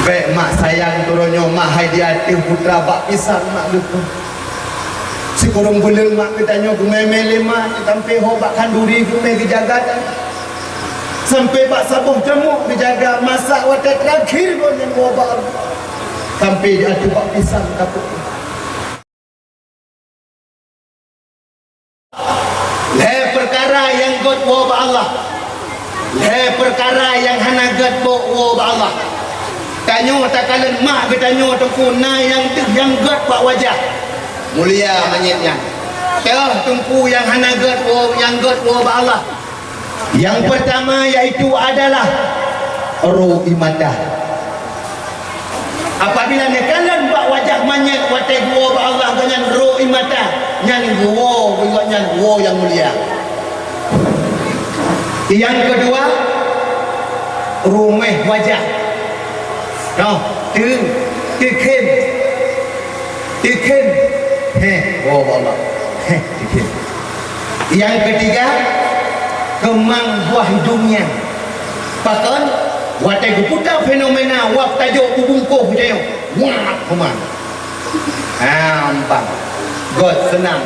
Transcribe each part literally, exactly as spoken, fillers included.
Bèk mak sayang turoe nyoe, mak hai di ateueh putra bak pisang mak geupeu. Sikureueng buleuen mak geutanyoe geumè-mè lé mak, sampoe ho bak khanduri geumè geujaga tan. Sampoe bak saboh jamok geujaga, masak watèe terakhir gobnyan woe bak Allah. Sampoe di ateueh bak pisang kapeuet. Lhèe peukara nyang gèt woe bak Allah. Lhèe peukara nyang hana gèt woe bak Allah. Tanyoe takalon mak geutanyoe teungku na nyang deuh nyang gèt bak wajah. Mulia manyét nyan. Teuh teungku nyang hana gèt woe, nyang gèt woe bak Allah. Nyang peurtama yaitu adalah ro ie mata. Apabila neukalon bak wajah manyét watèe geuwoe bak Allah, gobnyan ro ie mata, nyan geuwoe, gobnyan woe nyang mulia. Nyang keudua, ruméh wajah. Noh, teu, teukhém. Teukhém. Heh, woe bak Allah. Heh, teukhém. Nyang keutiga, keumang buah hidung nyan. Pakon? Watèe geuputa fenomena wab tajok bubungkôh geutanyoe. Wab keumang. Ha, ampang. Gèt seunang.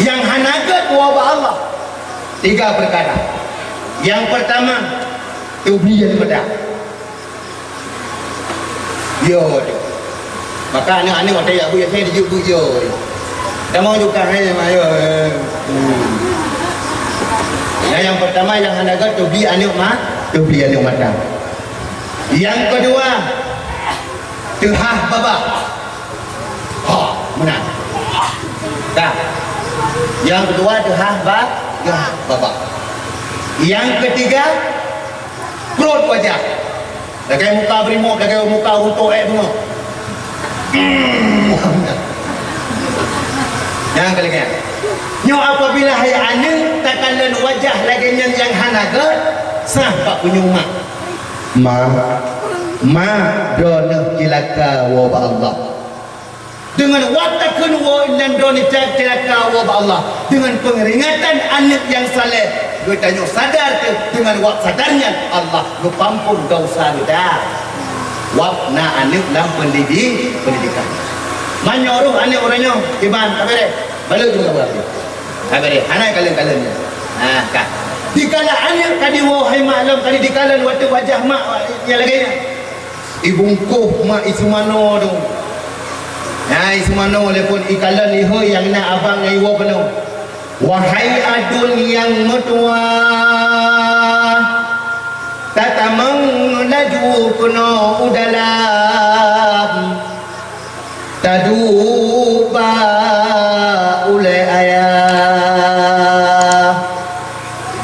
Nyang hana gèt woe bak Allah. Tiga peukara. Nyang peurtama, teubiet mata. Yo, tu. Maka aneuk-aneuk watèe jak beuet, biasanya dijeuet beuet yo. Kamoe juga hai ma yo. Hmm. Nyang, nyang peurtama nyang hana gèt teubiet aneuk ma, teubiet aneuk mata. Nyang keudua, teuhah babah. Ha, meunan. Ka. Nyang keudua teuhah ba, teuhah babah. Nyang keutiga, krot wajah. Lagèe muka beurimok, lagèe muka ureueng toh èk beungoh. Nyang keulinyang. Nyoe apabila hai aneuk takalon wajah lagèe nyan nyang hana gèt, sah bak punyueng mak. Mak, mak, droeneuh cilaka woe bak Allah. Deungon wab takheun woe nyan droeneuh cilaka woe bak Allah. Deungon peuringatan aneuk nyang saleh, geutanyoe sadar keu deungon wab sadar nyan Allah geupampon desya geutanyoe. Wab na aneuk lam pendidi-, pendidikan. Meunyoe roh aneuk uroe nyoe, iman, ka bèrèh. Balut juga berarti. Ka bèrèh. Hana kalon-kalon nyan. Ha, ka. Dikala aneuk ka diwoe hai mak lom, ka dikalon watèe wajah mak nyang lagèe nyan. Ibungkôh mak iseumanoe tu. Nyan iseumanoe lé phôn ikalon ihôi nyang na abang nyang iwoe keunoe. Wahai aduen nyang meutuwah, tatamong laju keunoe u dalam. Taduek bak ulèe ayah.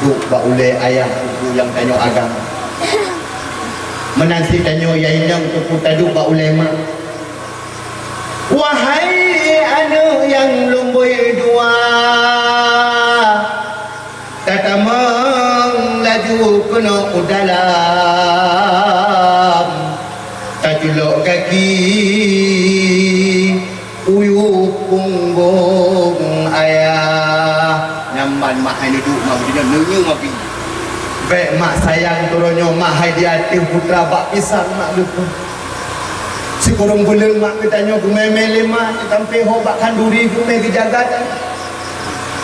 Duek bak ulèe ayah teungku nyang tanyoe agam. Meunan cit tanyoe nyang inong teungku taduek bak ulèe mak. Wahai aneuk nyang lôn bri dua, tatamong laju keunoe u dalam, taculok gaki u yup punggong ayah. Nyan ban mak hai neuduek mak geutanyoe neungieng api. Bèk mak sayang turoe nyoe mak hai di ateueh putra bak pisang mak geupeu. Sikureueng buleuen mak geutanyoe geumè-mè lé mak, sampoe ho bak khanduri geumè geujaga tan.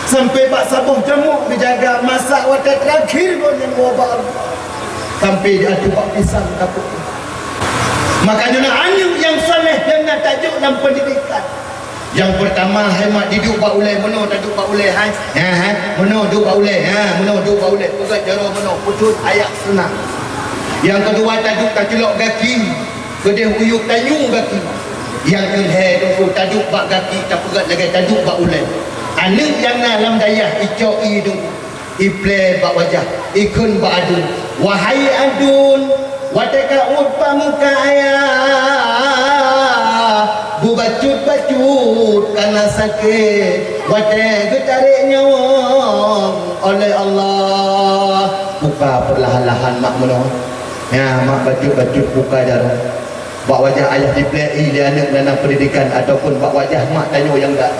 Sampoe bak saboh jamok geujaga, masak watèe terakhir gobnyan woe bak Allah. Sampoe di ateueh bak pisang kapeuet. Maka nyoe na aneuk nyang saleh nyang na tajok lam pendidikan. Nyang peurtama hai mak diduek bak ulèe, meunoe taduek bak ulèe hai. Ha, ha, meunoe duek bak ulèe. Ha, meunoe duek bak ulèe. Peugöt jaroe meunoe, peutrön ayah seunang. Nyang keudua taduek taculok gaki. Keudeh u yup tanyue gaki. Nyang keulhèe teungku taduek bak gaki tapeugöt lagèe taduek bak ulèe. Aneuk nyang na lam dayah icok ie teungku, iplè bak wajah, ikheun bak aduen, "Wahai aduen, watèe ka uet bak muka ayah, beubacut-bacut kana sakét, watèe geutarek nyawöng oleh Allah." Buka peurlahan-lahan mak meunoe. Nyan, mak bacut-bacut buka jaroe. Bak wajah ayah jiplè ie lé aneuk nyang na pendidikan ataupun bak wajah mak tanyoe nyang dak.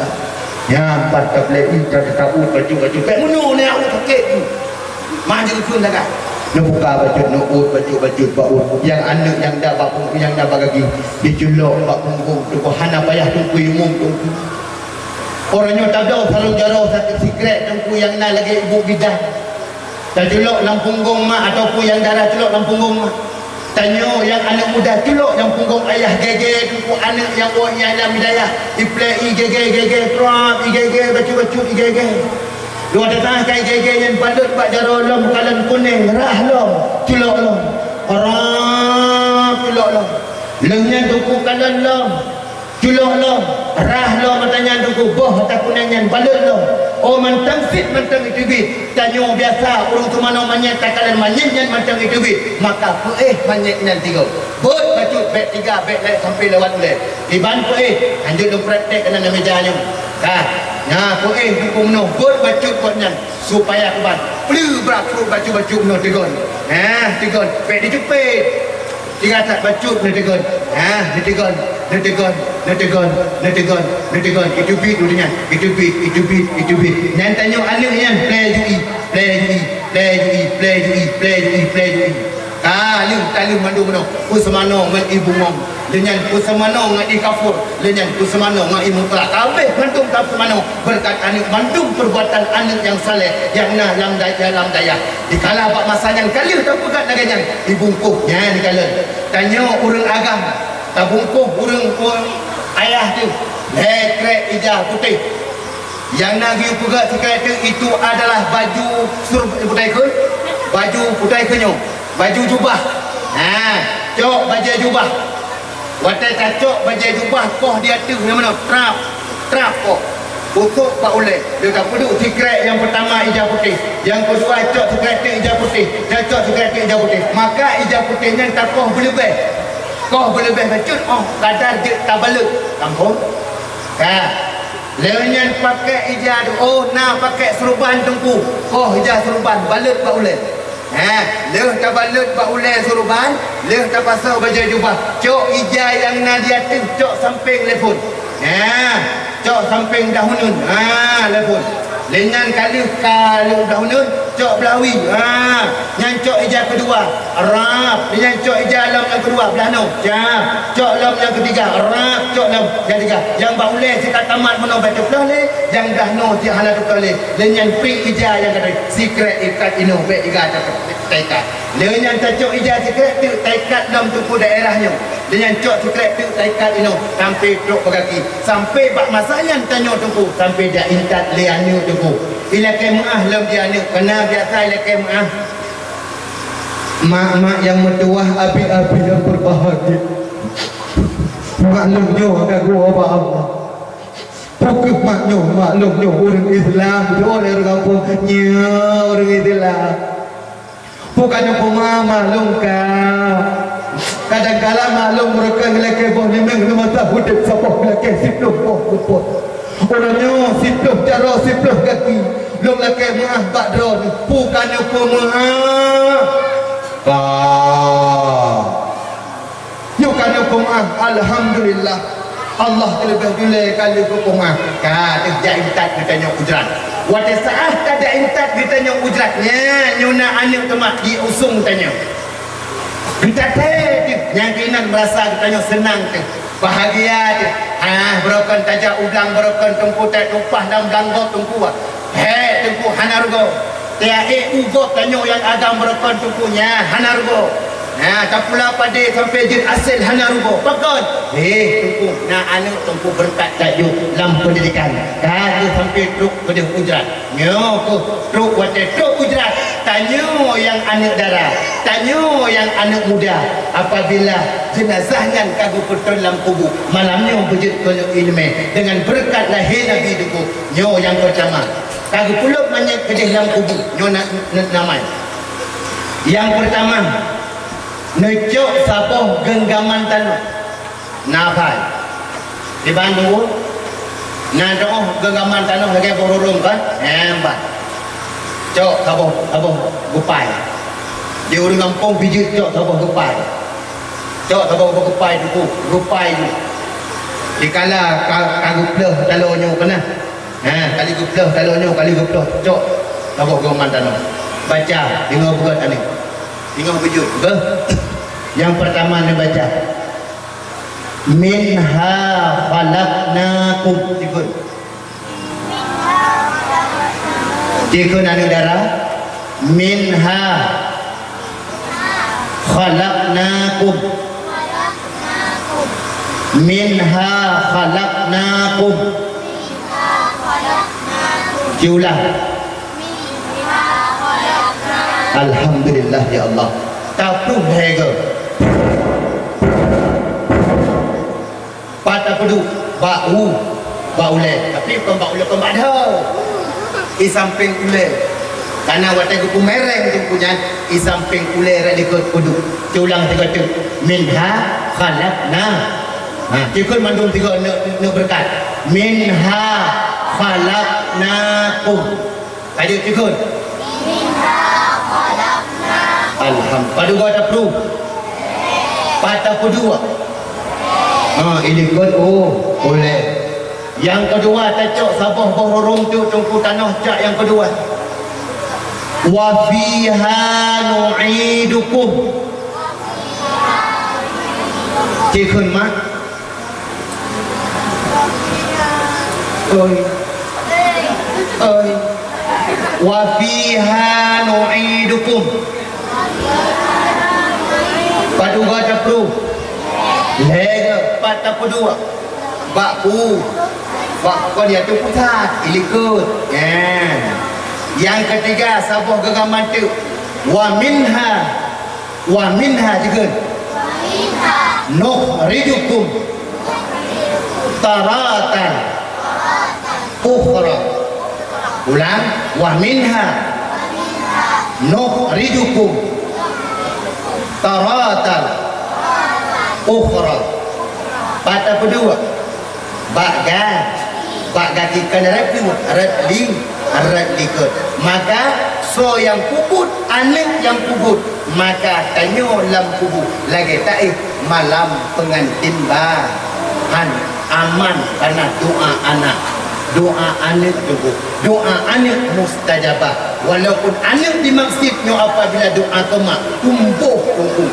Nyan, pat taplè ie, ta-, ta-, taut bacut-bacut. Bèk meunoe, nyan uet sakét. Mak jeuet kheun lagèe. Neubuka bacut, neuôt bacut-bacut bak ueh. Nyang aneuk nyang na bak pung-, nyang na bak gaki, jiculok bak punggong teungku, hana payah teungku imum teungku. Uroe nyoe tabloe sarong jaroe sakét sikrek teungku nyang na lagèe ibu bidan. Taculok lam punggong mak ataupun nyang dara culok lam punggong mak. Tanyoe nyang aneuk muda culok nyang punggong ayah gègè teungku aneuk nyang woe nyang lam hidayah. Iplek igègè-gègè, trap igègè, bacut-bacut igègè. Dua datang kai gègè nyan balot bak jaroe lom kalon kunéng, rhah lom, culok lom. Rhah culok lom. Lheueh nyan teungku kalon lom, culok lom, rhah lom ata nyan teungku, boh ata kunéng nyan balot lom. Oh mantong sit mantong iteubiet. Tanyoe biasa ureueng teumanoe manyét takalon manyét nyan mantong iteubiet. Maka peuéh manyét nyan tiga. Bot bacut bèk tiga, bèk lhèe sampai lewat ulèe. Iban peuéh, lanjut lôn praktek keunan lam meja nyoe. Ka. Nya peuéh dukung noh, bot bacut bot nyan supaya kuban. Pleue brat pruet bacut-bacut noh teugon. Nah, teugon. Bèk diceupet. Tiga that bacut noh teugon. Nah, neuteugon, neuteugon, neuteugon, neuteugon, neuteugon. Iteubiet dulu nyan. Iteubiet, iteubiet, iteubiet. Nyan tanyoe aneuk nyan, plè jui, plè jui, plè jui, plè jui, plè jui, plè jui. Ka lheueh, ka lheueh mandum nyoe. Peuseumanoe ngon ibu ngom. Lheueh nyan peuseumanoe ngon i kafur. Lheueh nyan peuseumanoe ngon i mutlak. Ka habéh mandum tapeuseumanoe beureukat aneuk mandum peurbuatan aneuk nyang saleh nyang na lam dayah, lam dayah. Dikala bak masa nyan ka lheueh tapeugah lagèe nyan. Ibungkôh nyan dikalon. Tanyoe ureueng agam. Tabungkôh ureueng, ureueng ayah teuh. Lhèe krèk ija putéh. Nyang na geupeugah sikrek teuh itu adalah baju sur-, putai kheun, baju putai kheun nyoe, baju jubah. Ha, cok bajèe jubah. Watèe tacok bajèe jubah, koh di ateueh nyang meunoe, trap, trap koh. Pukok bak ulèe, lheueh tapeuduek sikrek nyang peurtama ija putéh, nyang keudua cok sikrek teuh ija putéh, dan cok sikrek teuh ija putéh. Maka ija putéh nyan takoh beuleubèh. Koh beuleubèh bacut, oh, kadar jeuet tabalot. Kampông. Ka. Lheueh nyan pakèk ija, oh, na pakèk seureuban teungku. Koh ija seureuban, balot bak ulèe. Ha, lheueh tabalot bak ulèe seureuban, lheueh tapasoe bajèe jubah. Cok ija nyang na di ateueh, cok sampéng lé phon. Ha, cok sampéng dahuneun. Ha, lé phon. Lheueh nyan ka lheueh ka lheueh dahuneun, cok beulawi. Ha, nyan cok ija keudua. Rab, nyan cok ija lom nyang keudua, blah noe. Cah, cok lom nyang keutiga. Rab, cok lom nyang tiga. Nyang bak ulèe siat tamat meunoe bèk teuploh lé, nyang blah noe jih hana teuploh lé. Lheueh nyan piek ija nyang keudua. Sikrek ikat inoe bèk iga taikat. Lheueh nyan tacok ija sikrek teuk taikat lom teungku daerah nyoe. Lheueh nyan cok sikrek teuk taikat inoe sampai trok bak gaki. Sampai bak masa nyan tanyoe teungku, sampai jak intat lé aneuk teungku. Ilakèe meu'ah lom di aneuk, keureuna biasa ilakèe meu'ah. Mak-mak nyang meutuwah, abi-abi nyang berbahagia. Mak lôn nyoe ka geuwoe bak Allah. Peu kheueh mak nyoe, mak lôn nyoe ureueng Islam, jeuet lé ureueng gampông, nyoe ureueng Islam. Peu ka nyoe peue mak lôn ka. Kadang kala mak lôn meureuka geulakèe boh limong, leumasa udép saboh geulakèe siplôh boh seupôt. Uroe nyoe siplôh jaroe siplôh gaki, lôn lakèe meu'ah bak droeneuh, peu ka neupeue meu'ah? Ka. Nyoe ka neupeue meu'ah, alhamdulillah. Allah teuleubèh julèe ka lheueh peue meu'ah. Ka, teuh jak intat geutanyoe ujrat. Watèe saát ka jak intat geutanyoe ujrat, nyan nyoe na aneuk teuma jiusông tanyoe. Geutatèe teuh, nyang keunan meurasa geutanyoe seunang teuh. Bahagia teuh. Ah, beurokon tajak u blang beurokon teungku, tatumpah lam blang gob teungku. Hék teungku hana rugoe. Tiap ék u gob tanyoe nyang agam beurokon teungku nyan hana rugoe. Nah, tapula padé sampai jeuet asèe hana rugoe. Pakon? Héh teungku, na aneuk teungku beureukat tajak lam peundidikan. Ka geuh sampai trok keudéh ujrat. Nyoe keuh trok watèe trok ujrat, tanyoe nyang aneuk dara, tanyoe nyang aneuk muda, apabila jeunazah nyan ka geupeutrön lam kubu, malam nyoe beujeuet keuneuk ileumèe deungon beureukat lahé Nabi teungku. Nyoe nyang peurtama, ka geupeulop manyét keudéh lam kubu, nyoe na, na, namai. Nyang peurtama, neucok saboh geunggaman tanoh. Na phai. Di Bandung, na teu'oh geunggaman tanoh lagèe boh rurông kan? Nyan ban. Cok saboh, saboh geupai. Di ureueng gampông pih jeuet cok saboh geupai. Cok saboh geupai teungku, geupai jih. Dikala ka, ka geupleuh taloe nyoe keunan. Ha, kali geupleuh taloe nyoe, kali geupleuh cok saboh geunggaman tanoh. Baca, deungö beugöt aneuk. Singoh beujeuet. Beuh. Nyang peurtama neubaca. Minha khalaqnakum. Ikut. Dikheun aneuk dara, minha khalaqnakum. Minha khalaqnakum. Siulang. Alhamdulillah ya Allah. Tapeuhege. Pat tapeuduek? Bak u, bak ulèe. Tapi kon bak ulèe, kon bak dhoe. I sampéng ulèe. Karena watèe geupeumereng teungku nyan, i sampéng ulèe rot likot peuduek. Siulang sigoe teuk. Minha khalaqna. Ha, dikheun mandum sigoe neuk, neuk beureukat. Minha khalaqnakum. Lanjut dikheun. Alham-, padum goe tapeuduek? Pat tapeuduek? Ha, i likot, oh, ulèe. Nyang keudua, tacok saboh boh rurông teuk teungku tanoh cak nyang keudua. Wa fiha nu'idukum. Dikheun mak. Oi. Oi. Wa fiha nu'idukum. Padum goe tapeuduek? Lhèe goe. Pat tapeuduek? Bak u. Bak kon ya tu pusat, i likot. Nyan. Nyang keutiga, saboh geugaman teuk. Wa minha. Wa minha, dikheun. Nukhrijukum taratan ukhra. Ulang, wa minha nukhrijukum taratan ukhra. Pat tapeuduek? Bak ga-, bak gaki kan rot, rot li-, rot likot. Maka soe nyang peubuet, aneuk nyang peubuet, maka tanyoe lam kubu lagèe taéh malam peungantin ba. Han aman karena doa anak, doa aneuk teungku, doa aneuk mustajabah. Walaupun aneuk dimaksud nyoe apabila doa keu mak, tumboh teungku.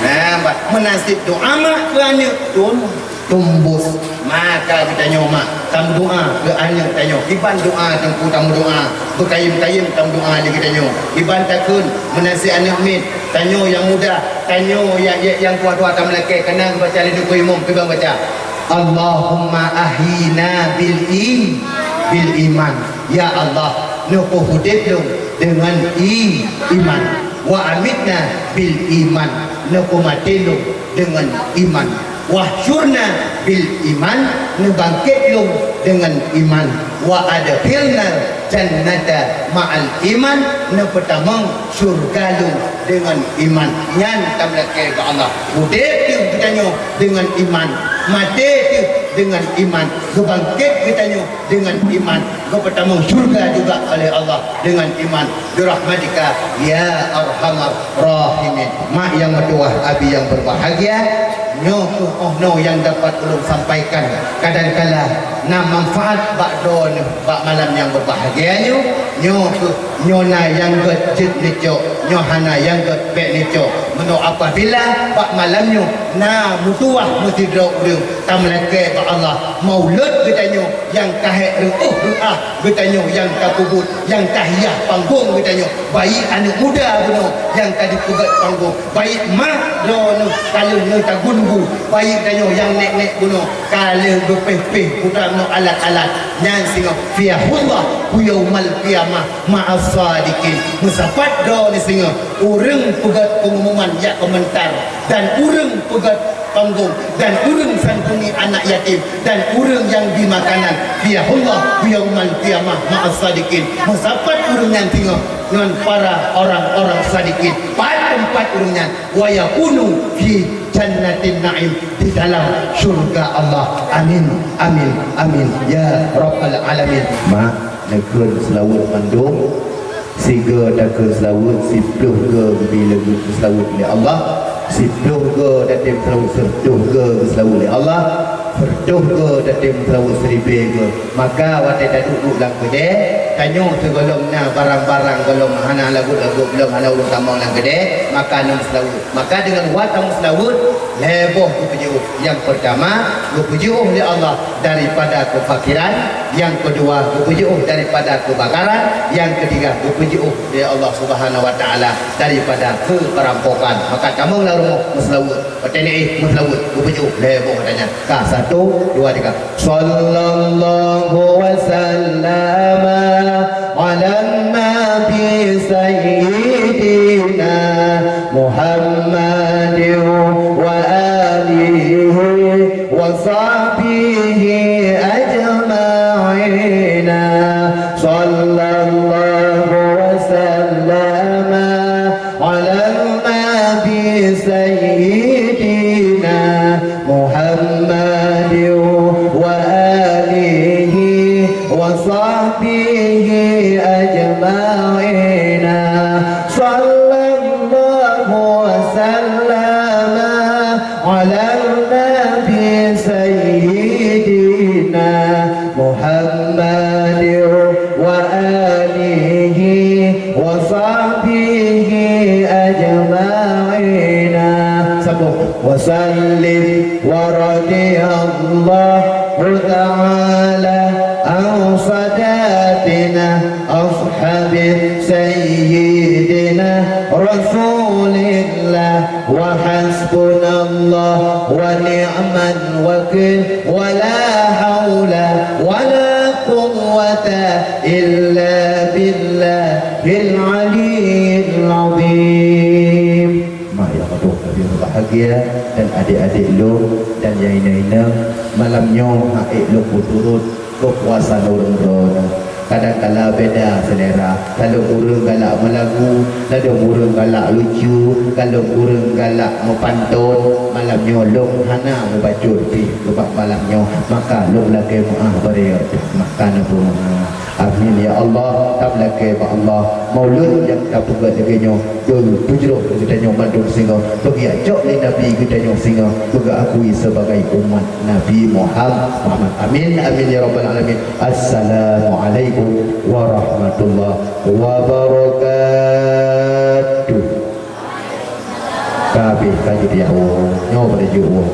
Nah, bah, meunasib doa mak keu aneuk, tun-, tumbus. Maka geutanyoe mak, tameudoa keu aneuk tanyoe. Iban doa teungku tameudoa, beukayém-kayém tameudoa lé geutanyoe. Iban takheun meunasib aneuk miet, tanyoe nyang muda, tanyoe nyang, nyang, nyang tuha-tuha tameulakèe, kana geubaca lé teungku imum, kiban baca. Allahumma ahyina bil i-, bil iman. Ya Allah, neupeuudép lôn deungon i-, iman. Wa amitna bil iman, neupeumaté lôn deungon iman. Wahsyurna bil iman, neubangkét lôn deungon iman. Wa adkhilnal jannata ma'al iman, neupeutamong syurga lôn deungon iman. Nyan tameulakèe bak Allah. Udép teuh geutanyoe deungon iman, maté teuh deungon iman, geubangkét geutanyoe deungon iman, geupeutamong syurga juga oleh Allah deungon iman. Birahmatika ya arhamar rahimin. Mak nyang meutuwah, abi nyang berbahagia, nyoe kheueh 'oh noe nyang dapat ulôn sampaikan. Kadangkala na manfaat bak droeneuh bak malam nyang berbahagia nyoe. Nyoe kheueh, nyoe na nyang gèt jeuet neucok, nyoe hana nyang gèt bèk neucok. Meunoe apabila bak malam nyoe na meutuwah meusidroe ureueng, tameulakèe bak Allah, maulud geutanyoe nyang ka hék reuôh reuah geutanyoe nyang ka peubuet, nyang ka hiah panggong geutanyoe, baik aneuk muda bunoe nyang ka jipeugèt panggong, baik mak droeneuh ka lheueh neuh tagun bu, baik tanyoe nyang nèk-nèk bunoe ka lheueh geupéh-péh putra ngon alat-alat, nyan singoh fiahullah yaumal qiyamah ma'as sadiqin. Meusapat droeneuh singoh ureueng peugèt peungumuman jak keumeuntar dan ureueng peugèt panggong, dan ureueng santuni anak yatim, dan ureueng nyang bri makanan, fiahullah yaumal qiyamah ma'as sadiqin. Meusapat ureueng nyan singoh ngon para orang-orang sadiqin. Pat teumpat ureueng nyan? Wa yakunu fi jannatin na'im, di dalam syurga Allah. Amin, amin, amin ya rabbal alamin. Mak, neukheun seulaweuet mandum. Sigoe takheun seulaweuet, siplôh goe geubri lagèe seulaweuet lé Allah, siplôh goe tatem seulaweuet, siplôh goe geuseulaweuet lé Allah. Peureutôh goe tatem seulaweuet siribèe goe. Maka watèe taduek-duek lam keudè, tanyoe sigohlom na barang-barang gohlom hana lagot-lagot, gohlom hana ureueng tamong lam keudè, maka neuseulaweuet. Maka deungon watèe meuseulaweuet, lhèe boh geupeujiôh. Nyang peurtama, geupeujiôh lé Allah daripada keufakiran. Nyang keudua, geupeujiôh daripada keubakaran. Nyang keutiga, geupeujiôh lé Allah Subhanahu wa Taala daripada keuperampokan. Maka tamong lam rumoh meuseulaweuet. Watèe neuéh meuseulaweuet, geupeujiôh lhèe boh tanyoe. Ka, satu, dua, tiga. Sallallahu wa sallama ala nabi sayyidina Muhammadin wa alihi wa sahbihi ajma'ina. Sallallahu wa sallama ala nabi sayyidina Muhammadin wa alihi wa sahbihi ajma'ina. Sallallahu wa sallama ala nabi sayyidina Muhammadin wa alihi wa sahbihi ajma'ina. Sambung. Wa sallim wa radiyallahu ta'ala an sadatina ashabi sayyidina Rasulillah. Wa hasbunallah wa ni'mal wakil. Wa la haula wa la quwwata illa billahil aliyyil azim. Mak ayah lôn nyang berbahagia dan adik-adik lôn dan nyang inong-inong, malam nyoe han ék lôn peuturot keupuasan ureueng droeneuh. Kadang kala beda selera. Kadang ureueng galak meulagu, kadang ureueng galak lucu, kadang ureueng galak meupanton. Malam nyoe lôn hana meubacut pih keubah malam nyoe, maka lôn lakèe meu'ah barèk. Maka na peue meu'ah. Amin ya Allah. Tameulakèe bak Allah, maulud nyang tapeugöt lagèe nyoe, beujroh geutanyoe mandum singoh, beugeujak cok lé Nabi geutanyoe singoh, beugeukui sebagai umat Nabi Muhammad. Amin, amin ya rabbal alamin. Assalamualaikum warahmatullahi wabarakatuh. Ka habéh ka jeuet ya Allah. Nyoe pada jeuet Allah.